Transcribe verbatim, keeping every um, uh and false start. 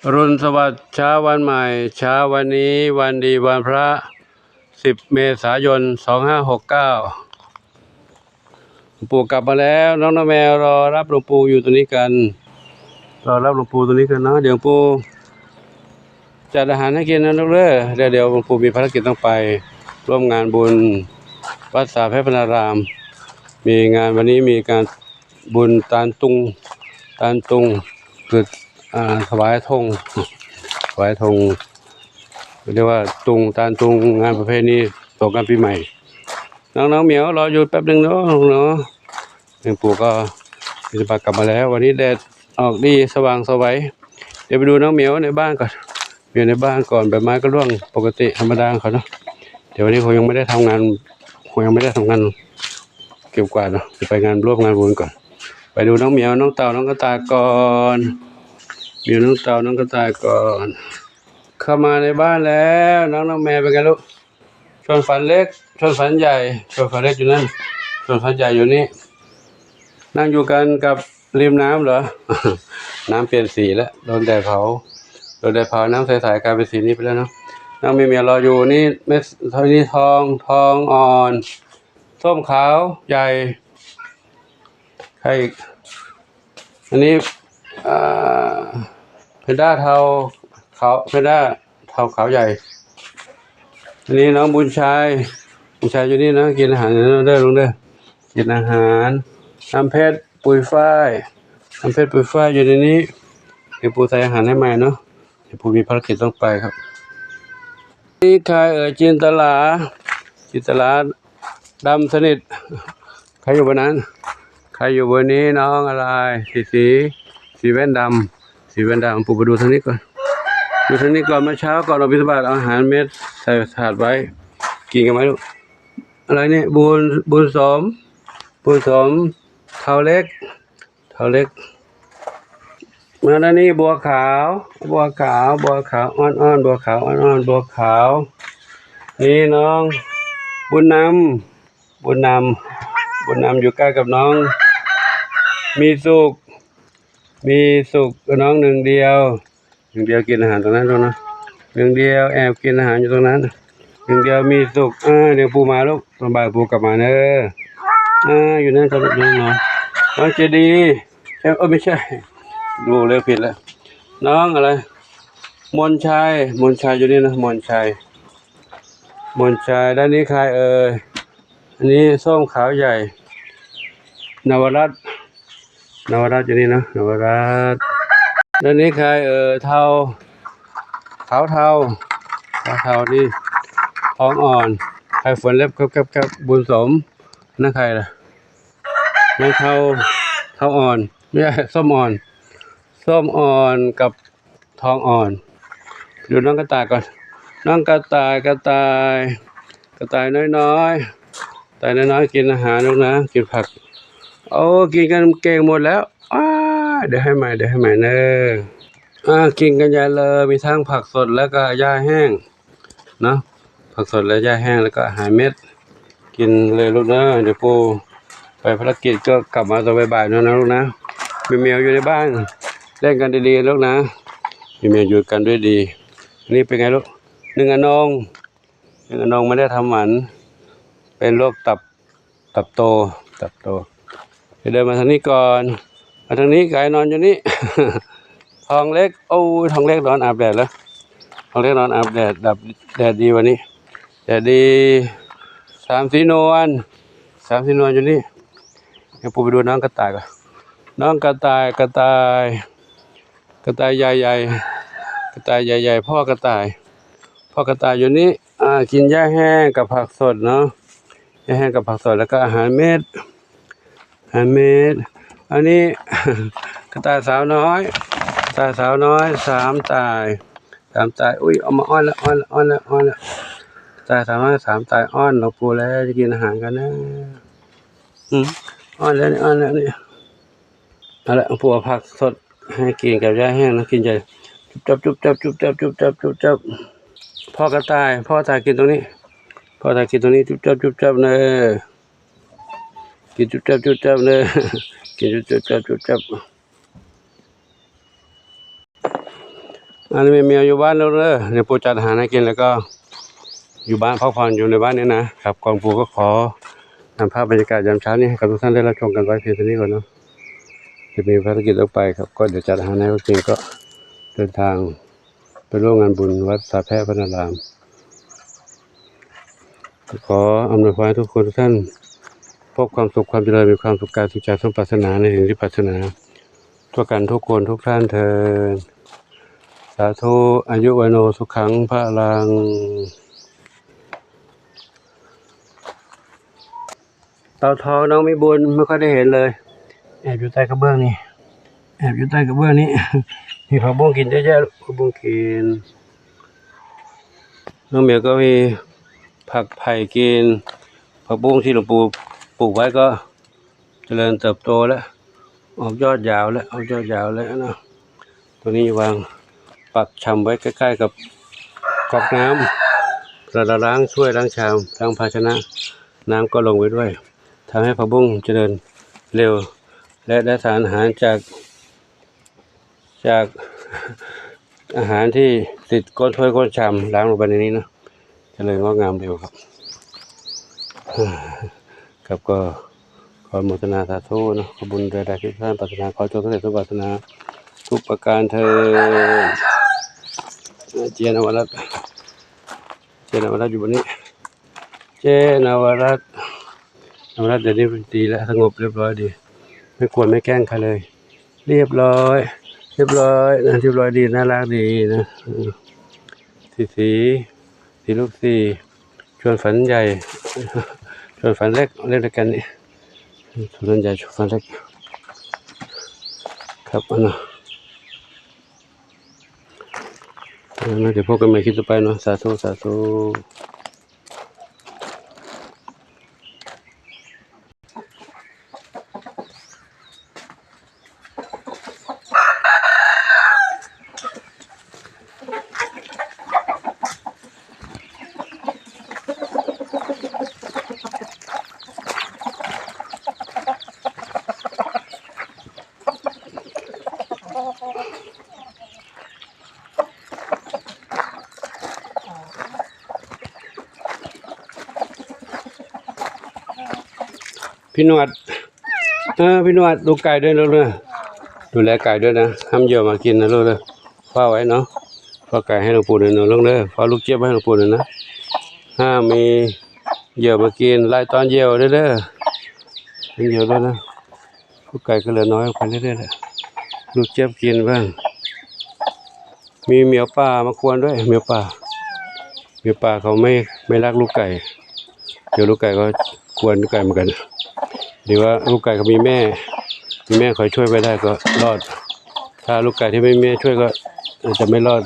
อรุณสวัสดิ์เช้าวันใหม่ เช้าวันนี้วันดีวันพระ สิบเมษายน สองห้าหกเก้า หลวงปู่กลับมาแล้ว น้องนกแมวรอรับหลวงปู่อยู่ตรงนี้กัน รอรับหลวงปู่ตรงนี้กันเนาะ เดี๋ยวหลวงปู่จัดอาหารให้กินนะลูกเด้อ เดี๋ยว เดี๋ยวหลวงปู่มีภารกิจต้องไปร่วมงานบุญวัดสาแพรพนาราม มีงานวันนี้มีการบุญตานตุง ตานตุง คือ อ่า ถวายธง ถวายธง เรียกว่าตุง ตานตุง งานประเพณีสงกรานต์ปีใหม่ น้องๆเหมียวรออยู่แป๊บหนึ่งเนาะ เนาะ หลวงปู่ก็บิณฑบาตกลับมาแล้ว วันนี้แดดออกดีสว่างไสว เดี๋ยวไปดูน้องเหมียวในบ้านก่อน อยู่ในบ้านก่อน ใบไม้ก็ร่วงปกติธรรมดาของเขาเนาะ เดี๋ยววันนี้คงยังไม่ได้ทำงาน คงยังไม่ได้ทำงานเก็บกวาดเนาะ จะไปงานร่วมงานบุญก่อน ไปดูน้องเหมียว น้องเต่า น้องกระต่ายก่อน เหมียว น้องเต่า น้องกระต่ายก่อน เข้ามาในบ้านแล้ว น้องนกแมวเป็นไงลูก ชวนฝันเล็ก ชวนฝันใหญ่ ชวนฝันเล็กอยู่นั่น ชวนฝันใหญ่อยู่นี่ นั่งอยู่กันกับริมน้ำเหรอ น้ำเปลี่ยนสีแล้ว โดนแดดเผา โดนแดดเผา น้ำใสๆกลายเป็นสีนี้ไปแล้วเนาะ น้องมีเมียรออยู่นี่ เม็ดนี่ทอง ทองอ่อน ส้มขาวใหญ่ ใครอีก อันนี้ อ่า แพนด้าเทาขาว แพนด้าเทาขาวใหญ่ อันนี้น้องบุญชัย บุญชัยอยู่นี่นะ กินอาหารเด้อลุงเด้อ กินอาหาร น้ำเพชรปุยฝ้าย น้ำเพชรปุยฝ้ายอยู่ในนี้ เดี๋ยวปู่ใส่อาหารให้ใหม่เนาะ เดี๋ยวปู่มีภารกิจต้องไปครับ นี่ใครเอ่ย จินตลา จินตลาดำสนิท ใครอยู่บนนั้น ใครอยู่บนนี้ น้องอะไร สีสี สีแว่นดำ สีแว่นดำ ปู่ไปดูทางนี้ก่อน ดูทางนี้ก่อน เมื่อเช้าก่อนออกบิณฑบาตเอาอาหารเม็ดใส่ถาดไว้ กินกันไหมลูก อะไรเนี่ย บุญ บุญสม บุญสม เทาเล็ก เทาเล็ก มาด้านนี้ บัวขาว บัวขาว บัวขาวอ่อนๆ บัวขาวอ่อนๆ บัวขาว นี่น้อง บุญนำ บุญนำ บุญนำอยู่ใกล้กับน้อง มีสุข มีสุขกับน้องหนึ่งเดียว หนึ่งเดียวกินอาหารตรงนั้นลูกนะ หนึ่งเดียวแอบกินอาหารอยู่ตรงนั้น หนึ่งเดียวมีสุข อ่า เดี๋ยวปู่มาลูก ตอนบ่ายปู่กลับมาเนอะ อ่า อยู่นั่นครับลูกน้อง น้องเจดี เอ้ย เอ้ย ไม่ใช่ ดูเลขผิดแล้ว น้องอะไร มนชัย มนชัยอยู่นี่นะ มนชัย มนชัย ด้านนี้ใครเอ่ย อันนี้ส้มขาวใหญ่ นวรัตน์ นวรัตน์อยู่นี่นะ นวรัตน์ ด้านนี้ใครเอ่ย เทา ขาวเทา ขาวเทานี่ ทองอ่อน ใครฝนเล็บแกบๆๆ บุญสม นั่นใครล่ะ นั่นเทา เทาอ่อน ไม่ใช่ ส้มอ่อน ส้มอ่อนกับทองอ่อน ดูน้องกระต่ายก่อน น้องกระต่าย กระต่าย กระต่ายน้อยๆ กระต่ายน้อยๆ กินอาหารลูกนะ กินผัก โอ้ กินกันเก่งหมดแล้ว อ้า เดี๋ยวให้ใหม่ เดี๋ยวให้ใหม่เนอะ อ่า กินกันใหญ่เลย มีทั้งผักสดแล้วก็หญ้าแห้ง เนาะ ผักสดและหญ้าแห้ง แล้วก็อาหารเม็ด กินเลยลูกเนอะ เดี๋ยวปู่ไปภารกิจก็กลับมาตอนบ่ายๆ เนอะนะลูกนะ มีแมวอยู่ในบ้าน เล่นกันดีๆ ลูกนะ มีแมวอยู่กันด้วยดี อันนี้เป็นไงลูก หนึ่งอนง หนึ่งอนงไม่ได้ทำหมัน เป็นโรคตับ ตับโต ตับโต เดี๋ยวเดินมาทางนี้ก่อน มาทางนี้ ไก่นอนอยู่นี่ ทองเล็ก โอ้ย ทองเล็กนอนอาบแดดแล้ว ทองเล็กนอนอาบแดด ดับ แดดดีวันนี้ แดดดี สามสีนวล สามสีนวลอยู่นี่ เดี๋ยวปู่ไปดูน้องกระต่ายก่อน น้องกระต่าย กระต่าย กระต่ายใหญ่ๆ กระต่ายใหญ่ๆ พ่อกระต่าย พ่อกระต่ายอยู่นี่ อ่า กินหญ้าแห้งกับผักสดเนาะ หญ้าแห้งกับผักสด แล้วก็อาหารเม็ด อาหารเม็ด อันนี้ กระต่ายสาวน้อย กระต่ายสาวน้อย สามต่าย สามต่าย อุ้ย เอามาอ้อนแล้ว อ้อนแล้ว อ้อนแล้ว อ้อนแล้ว กระต่ายสาวน้อย สามต่าย อ้อนหลวงปู่แล้ว จะกินอาหารกันนะ อืม อ้อนแล้วนี่ อ้อนแล้วนี่ เอาละ ปู่เอาผักสดให้กินกับหญ้าแห้งนะ กินใหญ่ จุ๊บจับ จุ๊บจับ จุ๊บจับ จุ๊บจับ จุ๊บจับ พ่อกระต่าย พ่อกระต่ายกินตรงนี้ พ่อกระต่ายกินตรงนี้ จุ๊บจับ จุ๊บจับเนอะ กินจุ๊บจับ จุ๊บจับเนอะ กินจุ๊บจับ จุ๊บจับ จุ๊บจับ อันนี้แม่เมียวอยู่บ้านแล้วเด้อ เดี๋ยวปู่จัดอาหารให้กินแล้วก็ อยู่บ้านพักผ่อนอยู่ในบ้านนี้นะครับ ก่อนปู่ก็ขอนำภาพบรรยากาศยามเช้านี้ให้กับทุกท่านได้รับชมกันไว้เพียงเท่านี้ก่อนเนาะ จะมีภารกิจต้องไปครับ ก็เดี๋ยวจัดอาหารให้กินก็เดินทางไปร่วมงานบุญวัดสาแพร่พนาราม ขออำนวยพรให้ทุกคนทุกท่าน พบความสุขความเจริญ มีความสุขกายสุขใจสมปรารถนาในสิ่งที่ปรารถนา ทั่วกันทุกคนทุกท่านเทอญ สาธุ อายุวัณโณสุขังพลัง เต่าทองน้องมีบุญไม่ค่อยได้เห็นเลย แอบอยู่ใต้กระเบื้องนี่ แอบอยู่ใต้กระเบื้องนี่ มีผักบุ้งกินเยอะแยะ ผักบุ้งกิน น้องเหมียวก็มีผักไผ่กิน ผักบุ้งที่หลวงปู่ปลูกไว้ก็เจริญเติบโตแล้ว ออกยอดยาวแล้ว ออกยอดยาวแล้วนะ ตัวนี้วางปักชำไว้ใกล้ๆกับก๊อกน้ำ เราล้างถ้วยล้างชาม ล้างภาชนะ น้ำก็ลงไปด้วย ทำให้ผักบุ้งเจริญเร็ว และได้สารอาหารจาก จาก อาหารที่ติดก้นถ้วยก้นชาม ล้างลงไปในนี้นะ เจริญงอกงามเร็วครับ ครับ ก็ขออนุโมทนาสาธุเนาะ ขอบุญใดๆที่ท่านปรารถนา ขอจงสำเร็จสมปรารถนาทุกประการเทอญ เจียนนวรัตน์ เจียนนวรัตน์อยู่บนนี้ เจ้นวรัตน์ นวรัตน์เดี๋ยวนี้ดีแล้ว สงบเรียบร้อยดี ไม่กวนไม่แกล้งใครเลย เรียบร้อย เรียบร้อยนะ เรียบร้อยดี น่ารักดีนะ เออ สีสี สีลูกสี่ ชวนฝันใหญ่ ชวนฝันเล็ก เล่นด้วยกันนี่ ชวนฝันใหญ่ ชวนฝันเล็ก ครับ อันน่ะ เดี๋ยวพบกันใหม่คลิปต่อไปเนาะ สาธุ สาธุ พี่หนวด เออ พี่หนวด ดูไก่ด้วยลูกเด้อ ดูแลไก่ด้วยนะ ห้ามเหยี่ยวมากินนะลูกเด้อ เฝ้าไว้เนาะ เฝ้าไก่ให้หลวงปู่หน่อยนะลูกเด้อ เฝ้าลูกเจี๊ยบไว้ให้หลวงปู่หน่อยนะ ห้ามมีเหยี่ยวมากิน ไล่ต้อนเหยี่ยวด้วยเด้อ เป็นเหยี่ยวด้วยนะ พวกไก่ก็เหลือน้อยลงไปเรื่อยๆแหละ ลูกเจี๊ยบกินบ้าง มีเหมียวป่ามากวนด้วย เหมียวป่า เหมียวป่าเขาไม่ ไม่รักลูกไก่ เดี๋ยวลูกไก่ก็กวนลูกไก่เหมือนกัน หรือว่าลูกไก่เขามีแม่ มีแม่คอยช่วยไว้ได้ก็รอด ถ้าลูกไก่ที่ไม่มีแม่ช่วยก็อาจจะไม่รอด